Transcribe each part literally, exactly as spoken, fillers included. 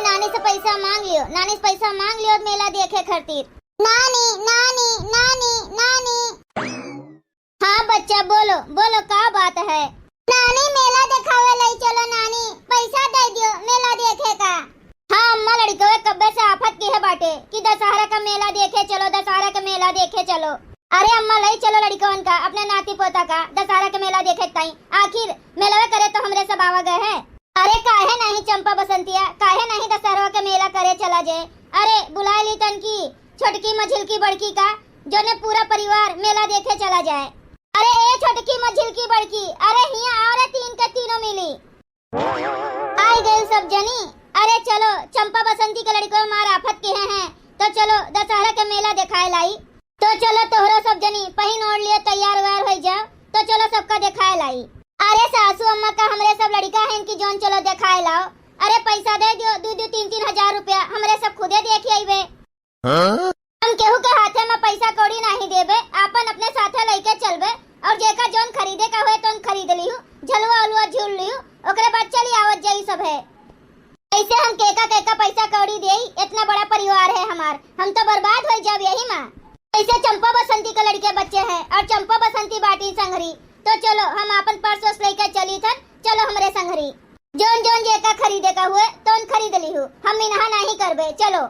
नानी से पैसा मांग लियो, नानी से पैसा मांग लियो मेला देखे खातिर। नानी, नानी, नानी, नानी। हाँ बच्चा, बोलो, बोलो, का बात है? नानी, मेला देखावे लई चलो नानी, पैसा दे दियो मेला देखे का। हाँ अम्मा, लड़कवे कब्बे से आफत किहे बाटे कि दशहरा का मेला देखे चलो, दशहरा का मेला देखे चलो। अरे अम्मा, लई चलो लड़कवन का, अपने नाती पोता का दशहरा के मेला देखे ताई। आखिर मेलवे करे तो हमरे सब आवा गए हैं। अरे काहे नहीं चंपा बसंतिया, काहे नहीं दशहरा के मेला करे चला जाए? अरे बुलाए ली तन की छोटकी मझिलकी बड़की का, जोने पूरा परिवार मेला देखे चला जाए। अरे ए छोटकी मझिलकी बड़की, अरे हियाँ आओ रे, तीन के तीनों मिली। आई गइल सब जनी। अरे चलो, चंपा बसंती के लड़िकवा मार आफत किहे हैं, तो चलो दशहरा के मेला देखाए लाई। तो चलो तोहरो सब जनी पहिन ओढ़ लिए, तैयार वैयार होइ जाओ, तो चलो सबका देखाए लाई। अरे सासू अम्मा का हमरे सब लड़िका हैं कि जोन चलो देखाए लाओ। अरे पैसा दे दियो, दू दू तीन तीन हजार रुपया, हमरे सब खुदे देख अइबे। हाँ? हम केहू के हाथे में पैसा कौड़ी नाहीं देबे, आपन अपने साथे लइके चलबे, और जेका जौन खरीदे का होए तौन खरीद लिहू, झलुआ उलुआ झूल लिहू, ओकरे बाद चली आवत जाई सभे। ऐसे हम केका केका पैसा कौड़ी देई, इतना बड़ा परिवार है हमार, हम तो बर्बाद होइ जाब यही मा। ऐसे चंपा बसंती के लड़िके बच्चे हैं और चंपा बसंती बाटी संघरी, तो चलो हम आपन पर्स वर्स लइके चली थन, चलो हमरे संघरी। जौन जौन जेका खरीदे का हुए तौन खरीद लिहू, हम मिनहा नाहीं करबे, चलो।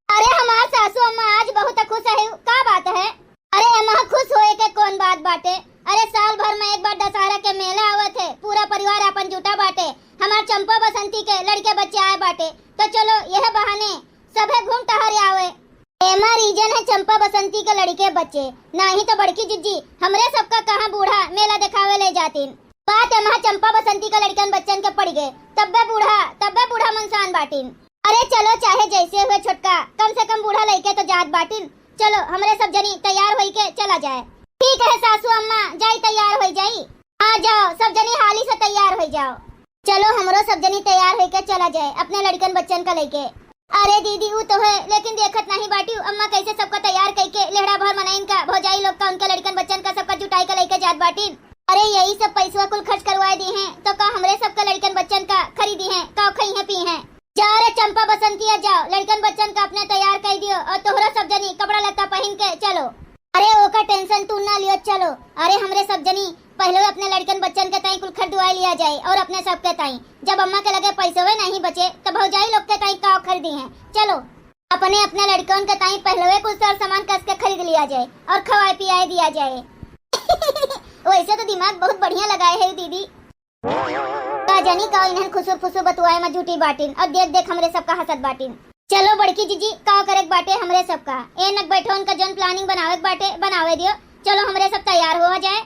अरे हमार सासू अम्मा आज बहुत खुश है, का बात है? अरे अम्मा खुश होए के कौन बात बाटे? अरे साल भर में एक बार दशहरा के मेला आवत है, पूरा परिवार आपन जुटा बाटे, हमार चंपा बसंती के लड़िके बच्चे आए बाटे, तो चलो यह बहाने सभे घूम टहर आवे। एमा रीजन है चंपा बसंती के लड़िके बच्चे, नाहीं तो बड़की जिज्जी हमरे सबका कहाँ बूढ़ा मेला देखावे ले जातीन। बात एमा चंपा बसंती के लड़िकन बच्चन के पड़ गए, तब्बे बूढ़ा, तब्बे बूढ़ा मनसान बाटीन। अरे चलो, चाहे जैसे हुए छोटका, कम से कम बूढ़ा लइके तो जात बाटिन। चलो, हमरे सब जनी तैयार होई के चला जाए। ठीक है सासू अम्मा, जाई तैयार होई जाई। हाँ जाओ, सब जनी हाली से तैयार होई जाओ। चलो, हमरो सब जनी तैयार होई के चला जाए, अपने लड़िकन बच्चन का लइके। अरे दीदी, ऊ तो है, लेकिन देखत नाहीं बाटिउ अम्मा कैसे सबका तैयार कइके लेहड़ा भर मनइन का, भौजाई लोग का, उनके लड़िकन बच्चन का सबका जुटाई के लइके जात बाटिन। अरे यही सब पैसवा कुल खर्च करवाए दी हैं, तो का हमरे सबके लड़िकन बच्चन का खरीदी हैं, का खई हैं पी हैं? जा रे चंपा बसंतिया जाओ, लड़िकन बच्चन का अपने तैयार कइ दियो और तोहरा सब जनी कपड़ा लत्ता पहिन के चलो। अरे ओका tension तू ना लियो, चलो। अरे हमरे सब जनी पहले अपने लड़िकन बच्चन के ताई कुल खरीदवाए लिया जाए और अपने सबके ताई, जब अम्मा के लगे पैसवे नाहीं बचे तो भौजाई लोग के ताई का खरीदी हैं, चलो। अपने अपने लड़िकन के ताई पहलवे कुछ सर सामान कस के खरीद लिया जाए और खवाए पियाए दिया जाए। वैसे तो दिमाग बहुत बढ़िया लगाए है दीदी। का जानी का इन्हन खुसुर फुसुर बतुआए में जुटी बाटिन और देख देख हमरे सबका हंसत बाटिन। चलो बड़की जीजी, का करे के बाटे हमरे सबका? ए नक बैठो, उनका जौन planning बनावे के बाटे बनावे दियो। चलो हमरे सब तैयार हो जाए।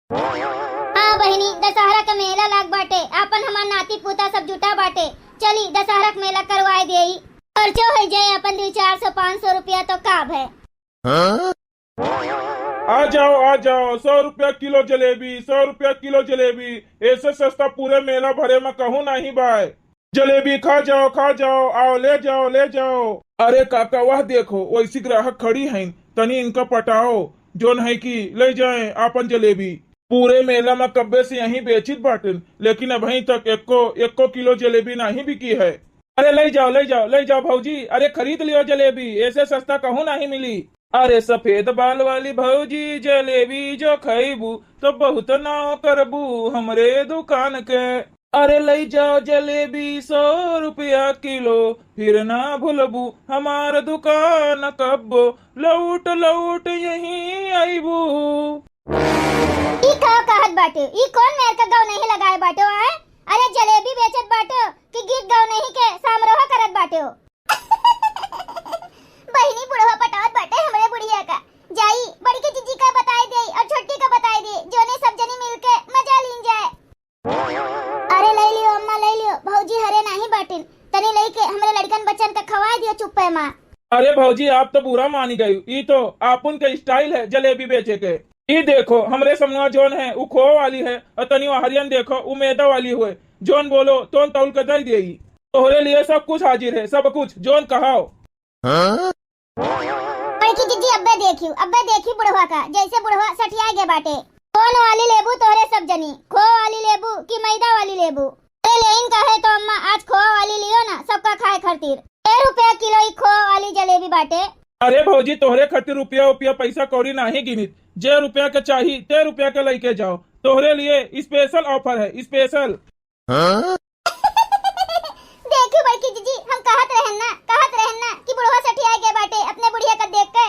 हाँ बहिनी, दशहरा का मेला लाग बाटे, आपन हमार नाती पोता सब जुटा बाटे, चली दशहरा का मेला करवाए देई, खर्चो होइ जाए अपन दू चार सौ पाँच सौ रुपया तो का भय। हाँ? आ जाओ, आ जाओ, सौ रुपया किलो जलेबी, सौ रुपया किलो जलेबी, ऐसे सस्ता पूरे मेला भरे में कहूँ नाहीं बाय। जलेबी खा जाओ, खा जाओ, आओ, ले जाओ, ले जाओ। अरे काका, वह देखो, वैसी ग्राहक खड़ी हैं, तनी इनका पटाओ, जौन है कि ले जाएं आपन जलेबी। पूरे मेला में कब्बे से यहीं बेचित बाटन, लेकिन अबहीं तक एको, एको किलो जलेबी नाहीं बिकी है। अरे ले जाओ, ले जाओ, ले जाओ भौजी, अरे खरीद लियो जलेबी, ऐसे सस्ता कहूँ नाहीं मिली। अरे सफेद बाल वाली भौजी, जलेबी जो खइबू, तो बहुत नाव करबू हमरे दुकान के। अरे लई जाओ जलेबी सौ रुपया किलो, फिर ना भूलबू हमार दुकान कब्बो, लौट लौट यहीं अइबू। ई का कहत बाटे? ई कौन मेर का गवनही लगाए बाटे, आय? अरे जलेबी बेचत बाटे कि गीत गवनही के समारोह करत बाटे? बहिनी बुढ़वा पटावत बाटे हमरे बुढ़िया का। जाई, बड़की जीजी का बताई देई और छोटकी का बताई देई, जोने सब जनी मिल के मजा लीन जाए। अरे लई लियो अम्मा, लई लियो, भौजी हरे नाहीं बाटिन, तनी लई के हमरे लड़िकन बच्चन का खवाए दियो चुप्पे मा। अरे भौजी, आप तो बुरा मानी गई, ई तो आपुन के style है जलेबी बेचे के। ई देखो, हमरे समनवा जौन है, उ खोवा वाली है, और तनी वहरियन देखो, उ मैदा वाली हुए, जौन बोलो, तौन तौल के दई देई। तोहरे लिए सब कुछ हाजिर है, सब कुछ, जौन कहाओ। हाँ? बड़की जीजी, अब्बे देखियो, अब्बे देखी बुढ़वा का, जैसे बुढ़वा सठिया गे बाटे। कौन वाली लेबू तोहरे सब जनी, खोवा वाली लेबू कि मैदा वाली लेबू? अरे लेइन का है तो अम्मा, आज खोवा वाली लियो ना, सबका खाए खर्च खातिर। ए रुपया किलो ई खोआ वाली जलेबी बाटे। अरे भौजी, तोहरे खातिर रुपया, रुपया पैसा कौड़ी नाही गिनित, जे रुपया के चाही ते रुपया के लइके जाओ, तोहरे लिए special offer है, special। हाँ? देखी बड़की जीजी, हम कहत रहन ना, कहत रहन ना कि बुढ़वा सठिया गए बाटे अपने बुढ़िया का देख के।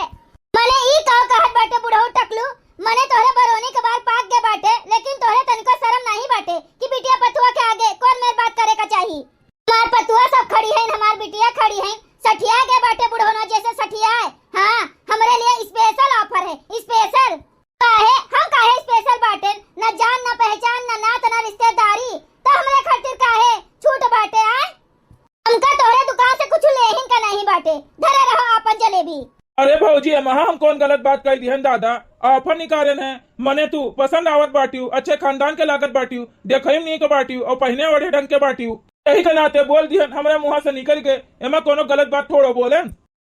मने ई का कहत बाटे बुढ़ऊ टकलू, मने तोहरे बरौनी के बार पाक गए बाटे, लेकिन तोहरे तनिको शरम नाही बाटे कि बिटिया पतुआ के आगे कौन मेर बात करे का चाही। हमार पतुआ सब खड़ी है, हमार बिटिया खड़ी है, सठिया गए बाटे बुढ़ौना जैसे सठिया है। हाँ, हमरे लिए special offer है, special। काहे? हम काहे special बाटेन? न जान, न पहचान, न नात, न रिश्तेदारी, तो हमरे खातिर काहे छूट बाटे, आय? हमका तोहरे दुकान से कुछ लेहिन का नहीं बाटे, धरे रहो आपन जलेबी। अरे भौजी, एमा हम कौन गलत बात कह दिहन दादा? Offer निकारेन है, मने तू पसंद आवत बाटियो, अच्छे खानदान के लागत बाटियो, देखई में नीक बाटियो और पहिने ओढ़े ढंग के बाटियो, यही के नाते बोल दिहन, हमरे मुँह से निकल के, एमा कोनो गलत बात थोड़ो बोलेन।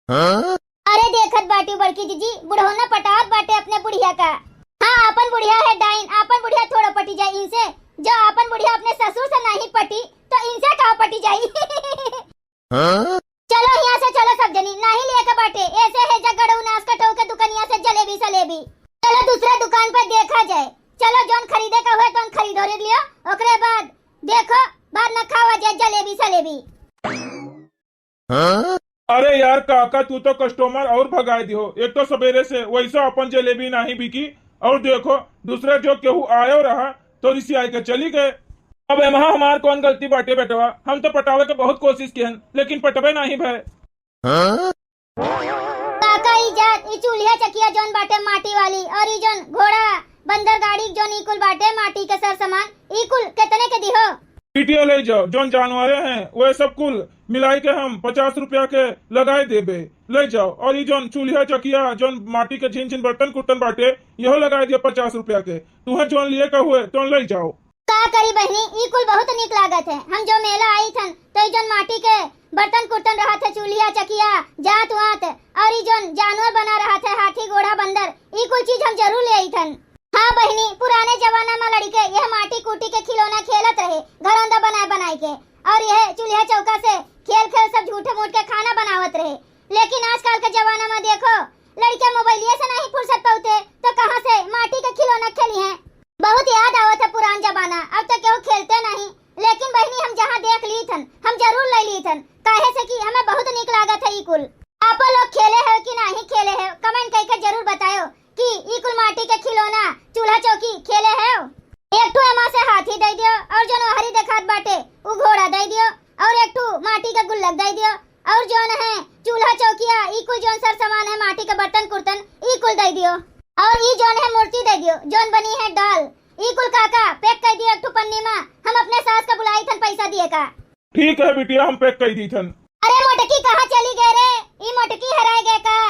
हाँ? अरे देखत बाटियो बड़की जीजी, बुढ़ौना पटावत बाटे अपने बुढ़िया का। हाँ, आपन बुढ़िया है डाइन, आपन बुढ़िया थोड़ो पटी जाई इनसे। जो आपन बुढ़िया अपने ससुर से नहीं पटी, तो इनसे का पटी जाई? हाँ? चलो यहाँ से चलो सब जनी, नाही लिए के बाटे, ऐसे है जगड़ू नाश कटऊ के दुकनिया से जलेबी सलेबी। चलो दूसरा दुकान पर देखा जाए। चलो जौन खरीदे का हुए तौन खरीदो रे लियो, ओकरे बाद देखो, बाद में खावा जाए जलेबी सलेबी। हाँ? अरे यार काका, तू तो customer और भगाए दिहो। एक तो सवेरे से वैसा अपन जलेबी नाही बिकी, और देखो दूसरा जो केहू आयो रहा तो रिसियाई के चली गए। अब एमहा हमार कौन गलती बाटे बेटवा, हम तो पटावे के बहुत कोशिश किहन लेकिन पटबे नाही भए। हाँ? काका, ई जात, ई चूल्हिया चकिया जौन बाटे माटी वाली, और ई जौन घोड़ा, बंदर गाड़ी जौन ई कुल बाटे माटी के सर सामान, ई कुल केतने के दिहो? बिटिया ले जाओ, जौन जानवरे हैं, वह सब कुल मिलाई के हम पचास रुपया के लगाए देबे, ले जाओ। और ई जौन चूल्हिया चकिया, जौन माटी के झिन झिन बर्तन कुर्तन बाटे, यहो लगाए दियो पचास रुपया के। तुहें जौन लिए का हुए, तौन ले जाओ। का करी बहिनी, ई कुल बहुत नीक लागत है। हम जो मेला आई थन, तो ई जौन माटी के बर्तन कुर्तन रहत है, चूल्हिया, चकिया, जात वात, और ई जौन जानवर बना रहत है, हाथी, घोड़ा, बंदर, ई कुल चीज हम जरूर ले आई थन। हाँ बहिनी, पुराने जमाना में लड़के यह माटी कूटी के खिलौना खेलत रहे, घरौंदा बनाए बनाए के, और यह चूल्हिया चौका से खेल खेल सब झूठे मूठ के खाना बनावत रहे। लेकिन आजकल के जमाना में देखो, लड़के मोबाइलिया से नहीं फुर्सत पावते, तो कहाँ से माटी के खिलौना खेली हैं? बहुत याद आवत है पुरान जमाना, अब तो केहू खेलते नहीं। लेकिन बहिनी, हम जहाँ देख ली थन, हम जरूर ले ली थन, काहे से कि हमें बहुत नीक लागत है ई कुल। आपो लोग खेले हो कि नहीं खेले हो, comment करके जरूर बतायो कि ई कुल माटी के खिलौना, चूल्हा चौकी खेले हो। एक ठो एमा से हाथी दे दियो और जौन ओहरी देखात बाटे, उ घोड़ा दे दियो और एक ठो माटी के गुल्लक दे दियो। और जौन है चूल्हा चौकिया, ई कुल जौन सर सामान है, माटी के बर्तन कुर्तन, ई कुल दे दियो। और ई जौन है मूर्ति दे दियो, जौन बनी है doll, ई कुल काका pack कर दियो एक ठो पन्नी में, हम अपने सास का बुलाई थन पैसा दिए का। ठीक है बिटिया, हम pack कर दी थन। अरे मोटकी कहाँ चली गए रे? ई मोटकी हराए गए का?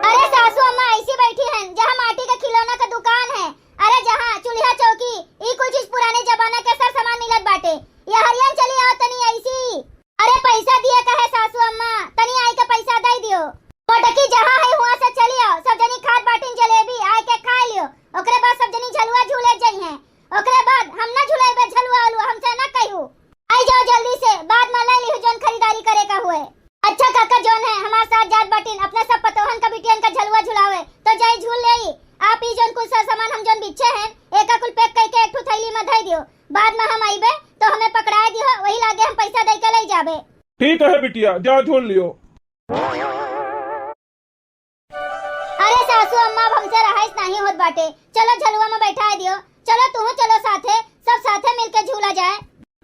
अरे सासू अम्मा ऐसी बैठी हैं, जहाँ माटी के खिलौना का दुकान है, अरे जहाँ चूल्हा चौकी, ई कुल चीज पुराने जमाना के सर सामान मिलत बाटे, ये हरियन चली आओ तनी ऐसी। अरे पैसा दिए का है सासू अम्मा, तनी आई के पैसा दे दियो। मोटकी जहाँ है हुआं से चली आओ, सब जनी खात बाटिन जलेबी, आए के खा लियो, ओकरे बाद सब जनी झलुआ झूले जइहें, ओकरे बाद हम ना झुलाइबे झलुआ उलुआ, हमसे ना कहू। आई जाओ जल्दी से, बाद में ले लिहू जौन खरीदारी करे का हुए। अच्छा काका, जौन है हमार साथ जात बाटिन, अपने सब पतोहन का बिटियन का झलुआ झुलावे, तो जाई झूल लेई। आप ई जौन कुल सर सामान हम जौन बिच्छे हैं, एका कुल pack करके एक ठो थैली में धई दियो। बाद में हम आइबे तो हमें पकड़ाए दियो, वही लागे हम पैसा दे के ले जाबे। ठीक है बिटिया, जा झूल लियो। अरे सासू अम्मा, अब हमसे रहाइश नहीं होत बाटे, चलो झलुआ में बैठाए दियो, चलो तुहू चलो साथे, सब साथे मिलके झूला जाए।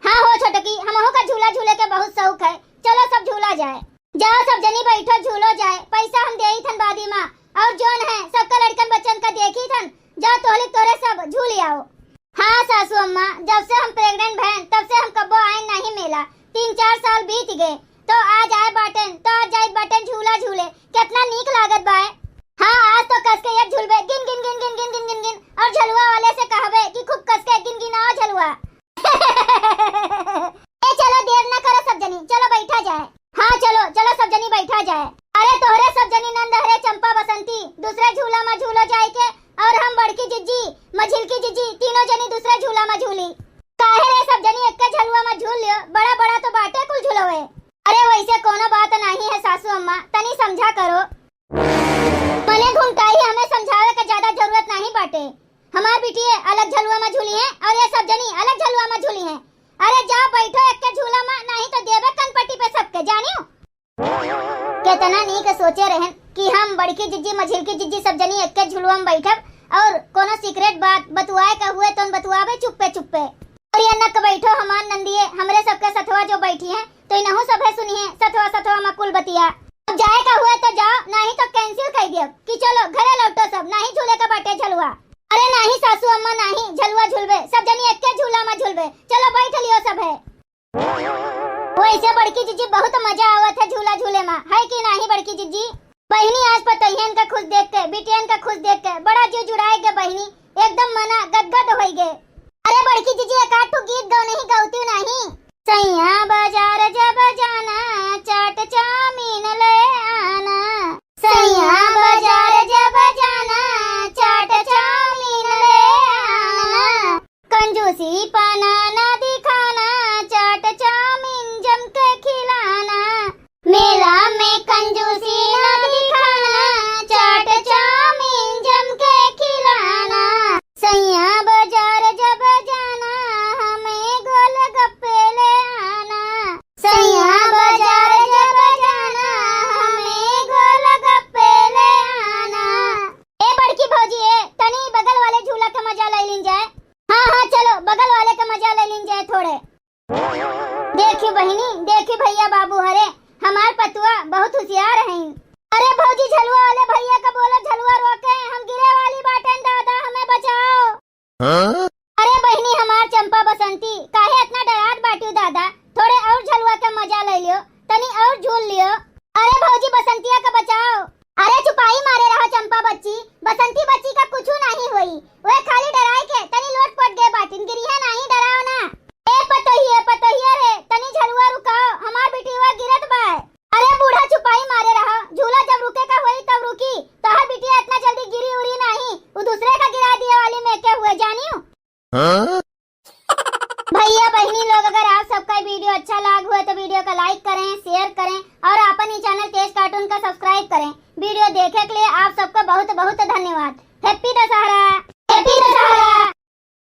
हाँ हो छोटकी, हमहू का झूला झूले के बहुत शौक है, चलो सब झूला जाए। जाओ सब जनी बैठो, झूलो जाए, पैसा हम देई थन बादी माँ, और जौन है सबका लड़कन बच्चन का देखी थन, जाओ तोहलिक तोरे सब झूल आओ। हाँ सासू अम्मा, जब से हम pregnant भयन तब से हम कब्बो आए नहीं मेला, तीन चार साल बीत गए, तो आज आए बाटेन, तो आज जाइत बाटेन झूला झूले, कितना नीक लागत बाए। हाँ, आज तो कस के एक झूलबे, गिन गिन गिन गिन गिन गिन गिन गिन, और झलुआ वाले से कहबे कि खूब कस के गिन गिन आओ झलुआ। ए चलो, देर ना करो सब जनी, चलो बैठा जाए। हाँ चलो, चलो सब जनी बैठा जाए। अरे तोहरे सब जनी नंद हरे चंपा बसंती दूसरे झूला में झूलो जाए के, और हम बड़की जिज्जी, मझिलकी जिज्जी, तीनों जनी दूसरे झूला में झूली। काहे रे सब जनी एक्के झलुआ में झूल लियो, बड़ा बड़ा तो बाटे कुल झुलवे। ऐसे कोनो बात नाहीं है सासू अम्मा, तनी समझा करो। मने घुंघटाई, हमें समझावे के ज्यादा जरूरत नाहीं बाटे। हमार बिटिये अलग झलुआ मा झूली हैं और ये सब जनी अलग झलुआ मा झूली हैं। अरे जाओ बैठो एक्के झूला मा, नाहीं तो देबे कनपटी पे सबके, जानियो। केतना नीक सोचे रहन कि हम बड़की जिज्जी, मझिलकी जिज्जी सब जनी एक्के झुलुआ मा बैठब और कोनो secret बात बतुआए का हुए तो बतुआबे चुप्पे चुप्पे। और ये नक बैठो हमार नंदिये, हमरे सबके सथवा जो बैठी हैं तो इनहू सभे सुनिए सथवा सथवा मा कुल बतिया। अब जाए का हुए तो जाओ, नाहीं तो cancel कइ दियो कि चलो घरे लौटो सब, नाहीं झूले का बाटे झलुआ। अरे नाहीं सासू अम्मा, नाहीं झलुआ झुलबे, सब जनी एक्के झूला मा झुलबे। चलो बैठ लियो सब है। वैसे बड़की जिज्जी बहुत मजा आवत है झूला झूले मा, है कि नाहीं बड़की जिज्जी? बहिनी आज पतोहियन का खुश देख के, बिटियन का खुश देख के बड़ा जिउ जुड़ाए गे बहिनी, एकदम मना गदगद होइ गे। अरे बड़की जिज्जी एक आध ठो गीत गौ नहीं गौती नाहीं। सैया बाजार जब जाना चाट चाउमीन ले आना। सैया बाजार जब जाना चाट चाउमीन ले आना। कंजूसी पना ना दिखाना, चाट चाउमीन जम के खिलाना। मेला में कंजूसी ना दिखाना, चाट चाउमीन जम के खिलाना। सैया बाजार जब जाना, हमें गोलगप्पे ले आना। सैया बाजार जब जाना, हमें गोलगप्पे ले आना। ए बड़की भौजी, ए तनी बगल वाले झूला के मजा ले लीन जाए। हाँ, हाँ, चलो, बगल वाले के मजा ले लीन जाए थोड़े। देखी बहिनी, देखी भैया बाबू हरे, हमार पतुआ बहुत हुसियार हैं। अरे भौजी, झलुआ वाले भैया का बोलो, झलुआ रोके, हम गिरे वाली बाटेन दादा, हमें बचाओ। हाँ? अरे बहिनी हमार चंपा बसंती, काहे इतना डरात बाटियो दादा, थोड़े और झलुआ के मजा ले लियो, तनी और झूल लियो। अरे भौजी बसंतिया का बचाओ। अरे चुपाई मारे रहो चंपा बच्ची, बसंती बच्ची का कुछू नाहीं होई, वह खाली डराए के तनी लोट पोट गए बाटिन, गिरिहे नाहीं, डराओ ना। ए पतोहिए, पतोहिए रे, तनी झलुआ रुकाओ, हमार बिटिया गिरत बा। अरे बूढ़ा चुपाई मारे रहो, झूला जब रुके का होई तब रुकी, तोहर बिटिया इतना जल्दी गिरी उरी नाहीं, उ दूसरे का गिरा दिए वाली में के हुए जानियो। हाँ? भैया बहिनी लोग, अगर आप सबका video अच्छा लाग हुए तो video का like करें, share करें और अपन ही channel तेज cartoon का subscribe करें। Video देखे के लिए आप सबका बहुत बहुत धन्यवाद। Happy दशहरा। Happy